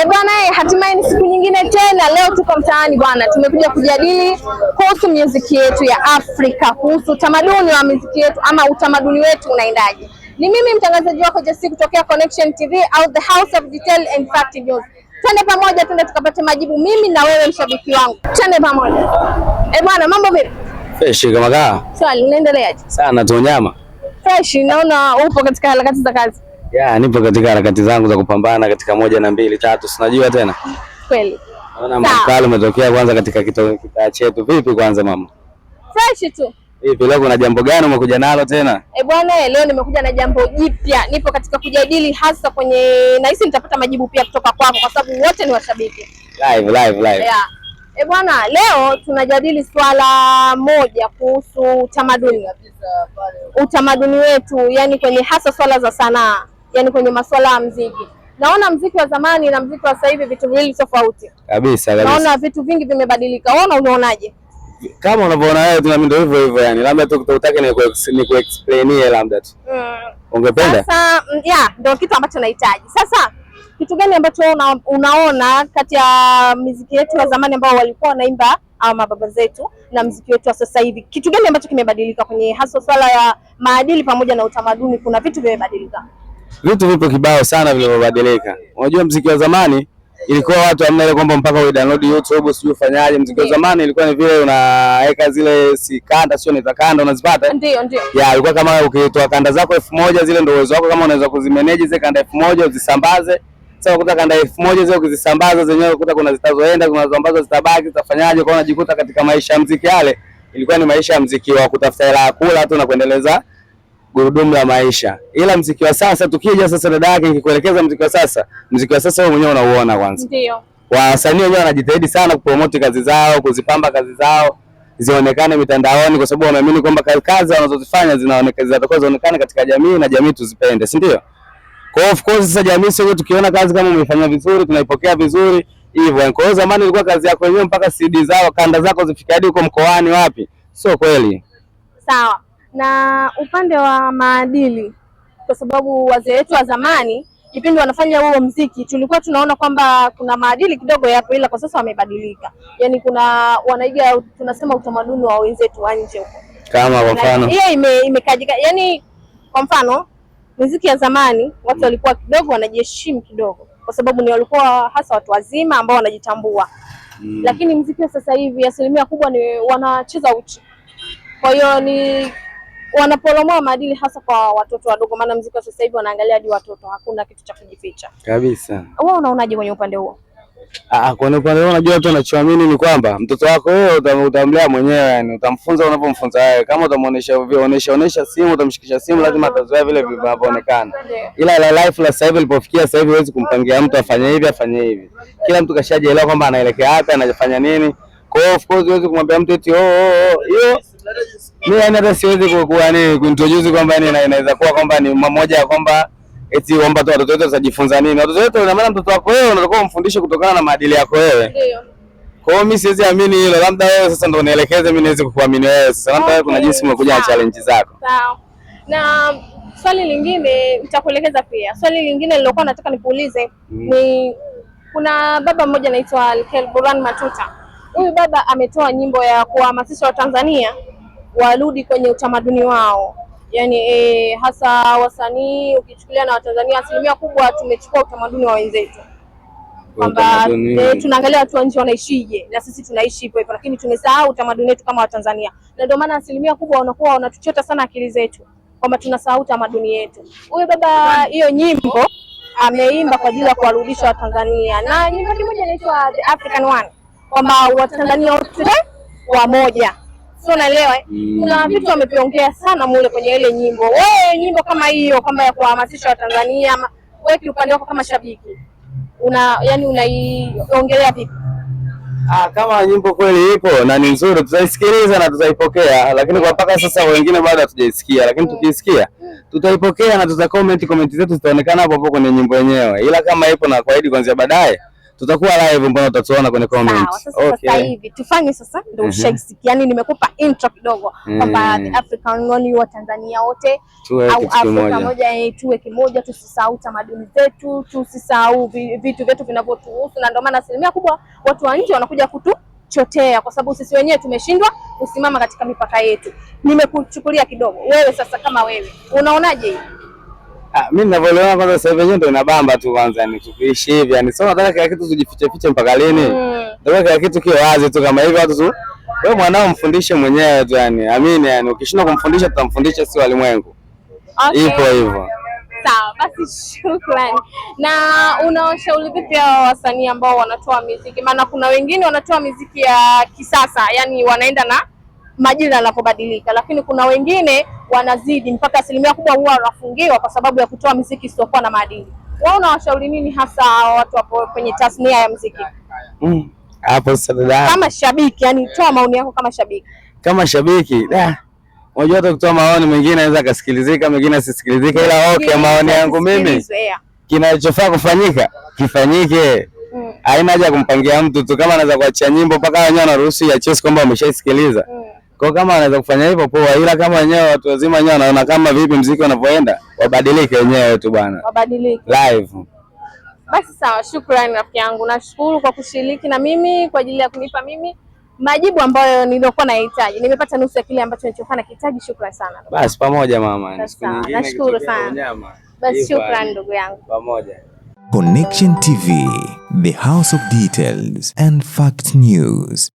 E bwana, hatimaye ni siku nyingine tena. Leo tuko mtaani bwana, tumekuja kujadili kuhusu muziki yetu ya Afrika, kuhusu utamaduni wa muziki yetu ama utamaduni wetu unaendaje. Ni mimi mtangazaji wako Jesse kutokea Connection TV au the House of Detail and Fact News. Twende pamoja, twende tukapate majibu, mimi na wewe mshabiki wangu, twende pamoja. E bwana, mambo vipi? Fresh kama kaa. Swali, unaendeleaje? Sana tu nyama. Fresh, naona upo katika harakati za kazi. Ya, nipo katika harakati zangu za kupambana katika moja na mbili tatu, sinajua tena. Kweli. Naona mkali umetokea kwanza katika kitaa chetu. Vipi kwanza mama? Fresh tu. Vipi leo kuna jambo gani umekuja nalo tena? E bwana, leo nimekuja na jambo jipya. Nipo katika kujadili hasa kwenye, nahisi nitapata majibu pia kutoka kwako kwa sababu wote ni washabiki. Live live live. Yeah. E bwana, leo tunajadili swala moja kuhusu utamaduni. Utamaduni wetu, yani kwenye hasa swala za sanaa, yani kwenye masuala ya mziki. Naona mziki wa zamani na mziki wa sasa hivi vitu viwili tofauti. Kabisa kabisa. Naona vitu vingi vimebadilika. Wewe unaonaje? Kama unavyoona wewe tu na mimi ndio hivyo hivyo yani. Labda tu utake ni kuexplainie labda tu. Ungependa? Sasa ya ndio kitu ambacho nahitaji. Sasa kitu gani ambacho unaona kati ya miziki yetu ya zamani ambao walikuwa wanaimba ama baba zetu na mziki wetu wa sasa hivi, kitu gani ambacho kimebadilika kwenye hasa swala ya maadili pamoja na utamaduni? Kuna vitu vimebadilika. Vitu vipo kibao sana vilivyobadilika. Unajua mziki wa zamani ilikuwa watu hamna ile kwamba mpaka udownload YouTube sijui ufanyaje. Mziki wa zamani ilikuwa ni vile unaweka zile si kanda, sio ni kanda unazipata. Ndio, ndio. Ya, ilikuwa kama ukitoa kanda zako 1000 zile ndio uwezo wako, kama unaweza kuzimanage zile kanda 1000 uzisambaze. Sasa ukuta kanda 1000 zile ukizisambaza zenyewe ukuta kuna zitazoenda, kuna ambazo zitabaki, zitafanyaje? Kwa unajikuta katika maisha ya mziki yale ilikuwa ni maisha ya mziki wa kutafuta hela ya kula tu na kuendeleza gurudumu la maisha. Ila mziki wa sasa tukija sasa, dada yake nikikuelekeza mziki wa sasa, mziki wa sasa wewe mwenyewe unauona kwanza. Ndio. Wasanii wenyewe wanajitahidi sana kupromote kazi zao, kuzipamba kazi zao zionekane mitandaoni, kwa sababu wanaamini kwamba kazi wanazozifanya zinaonekana, zitakuwa zionekane katika jamii na jamii tuzipende, si ndio? Kwa hiyo of course sasa jamii sio, tukiona kazi kama umeifanya vizuri tunaipokea vizuri hivyo. Kwa hiyo zamani ilikuwa kazi yako wenyewe mpaka CD zao kanda zako zifike hadi huko mkoani wapi, sio kweli. Sawa. Na upande wa maadili, kwa sababu wazee wetu wa zamani kipindi wanafanya huo mziki tulikuwa tunaona kwamba kuna maadili kidogo yapo, ila kwa sasa wamebadilika. Yani kuna wanaiga, tunasema utamaduni wa wenzetu wa nje huko. Kama kwa mfano Hiyo imekajika. Yani kwa mfano muziki ya zamani watu walikuwa kidogo wanajiheshimu kidogo, kwa sababu ni walikuwa hasa watu wazima ambao wanajitambua. Lakini muziki wa sasa hivi asilimia kubwa ni wanacheza uchi, kwa hiyo ni wanaporomoa maadili hasa kwa watoto wadogo, maana muziki wa sasa hivi wanaangalia hadi watoto, hakuna kitu cha kujificha. Kabisa. Wewe unaonaje kwenye upande huo? Ah, kwa upande huo unajua watu wanachoamini ni kwamba mtoto wako wewe utamlea mwenyewe, yani utamfunza unavyomfunza wewe. Kama utamuonesha onesha simu, utamshikisha simu, lazima atazoea vile vinavyoonekana. Ila la life la sasa hivi ilipofikia sasa hivi huwezi kumpangia mtu afanye hivi afanye hivi. Kila mtu kashajielewa kwamba anaelekea wapi, anafanya nini. Kwa hiyo of course huwezi kumwambia mtu eti oh oh oh hiyo mimi yani hata siwezi kuwa nini kuintroduce kwamba yani inaweza kuwa kwamba ni mmoja ya kwamba eti kwamba tu watoto wetu watajifunza nini. Watoto wetu, ina maana mtoto wako wewe unatakiwa umfundishe kutokana na maadili yako wewe. Ndio. Kwa hiyo mimi siwezi amini hilo, labda wewe sasa ndio unielekeze mimi niweze kukuamini wewe sasa. Labda wewe kuna jinsi umekuja na challenge zako. Sawa. Na swali lingine nitakuelekeza pia. Swali lingine nilokuwa nataka nikuulize ni kuna baba mmoja anaitwa Alkel Buran Matuta. Huyu baba ametoa nyimbo ya kuwahamasisha Watanzania warudi kwenye utamaduni wao. Yaani hasa wasanii ukichukulia na Watanzania asilimia kubwa tumechukua utamaduni wa wenzetu. Kwamba tunaangalia watu wa nje wanaishije na sisi tunaishi hivyo hivyo, lakini tumesahau utamaduni wetu kama Watanzania, na ndio maana asilimia kubwa wanakuwa wanatuchota sana akili zetu kwamba tunasahau utamaduni yetu. Huyu baba hiyo nyimbo ameimba kwa ajili ya kuwarudisha Watanzania, na nyimbo yake moja inaitwa The African One, kwamba Watanzania wote wamoja, sio? Unaelewa? Kuna vitu wameviongea sana mule kwenye ile nyimbo. Wewe nyimbo kama hiyo kwamba ya kuwahamasisha Watanzania, wewe kiupande wako kama shabiki una yani unaiongelea vipi? Ah, kama nyimbo kweli ipo na ni nzuri tutaisikiliza na tutaipokea, lakini kwa mpaka sasa wengine bado hatujaisikia, lakini tukiisikia tutaipokea na tuta comment, comment zetu zitaonekana hapo hapo kwenye nyimbo yenyewe. Ila kama ipo na kuahidi kuanzia baadaye Tutakuwa live, mbona utatuona kwenye comment. Sawa, sasa sasa hivi tufanye sasa ndio ushaisikia. Yaani nimekupa intro kidogo kwamba the African Union wa Tanzania wote Tuwe au kitu Afrika kimoja. moja, tuwe kimoja, tusisahau tamaduni zetu, tusisahau vitu vyetu vinavyotuhusu, na ndio maana asilimia kubwa watu wa nje wanakuja kutuchotea kwa sababu sisi wenyewe tumeshindwa kusimama katika mipaka yetu. Nimekuchukulia kidogo, wewe sasa kama wewe unaonaje hii? Ah, mimi ninavyoelewa kwanza sasa hivi yenyewe ndio inabamba tu kwanza, yani tukiishi hivi yani sio nataka kila kitu tujifiche fiche mpaka lini? Nataka kila kitu kiwe wazi tu kama hivi watu tu. Wewe mwanao mfundishe mwenyewe tu yani. Amini yani ukishindwa kumfundisha tutamfundisha si walimwengu. Okay. Ipo hivyo. Sawa, basi shukrani. Na unawashauri vipi hawa wasanii ambao wanatoa miziki? Maana kuna wengine wanatoa miziki ya kisasa, yani wanaenda na majira yanapobadilika, lakini kuna wengine wanazidi mpaka asilimia kubwa huwa wanafungiwa kwa sababu ya kutoa miziki isiyokuwa na maadili. Wewe unawashauri nini hasa hawa watu wapo kwenye tasnia ya mziki? Hapo sasa dada. Kama shabiki, yani toa maoni yako kama shabiki. Kama shabiki, da. Unajua hata kutoa maoni mengine anaweza akasikilizika, mengine asisikilizike, ila okay, maoni yangu mimi Sikilizwe, yeah. kinachofaa kufanyika kifanyike. Haina haja ya kumpangia mtu tu, kama anaweza kuachia nyimbo mpaka wenyewe wanaruhusu iachie, si kwamba wameshaisikiliza. Kwa kama anaweza kufanya hivyo poa, ila kama wenyewe watu wazima wenyewe wanaona kama vipi mziki unavyoenda, wabadilike wenyewe tu bwana. Wabadilike. Live. Basi sawa, shukrani rafiki yangu, nashukuru kwa kushiriki na mimi kwa ajili ya kunipa mimi majibu ambayo nilikuwa nahitaji. Nimepata nusu ya kile ambacho nilichokuwa nakihitaji. Shukrani sana. Basi pamoja mama, siku Sawa, nyingine nashukuru ikitokea sana. unyama. Basi Hivyo shukrani yani. ndugu yangu. Pamoja. Connection TV, the house of details and fact news.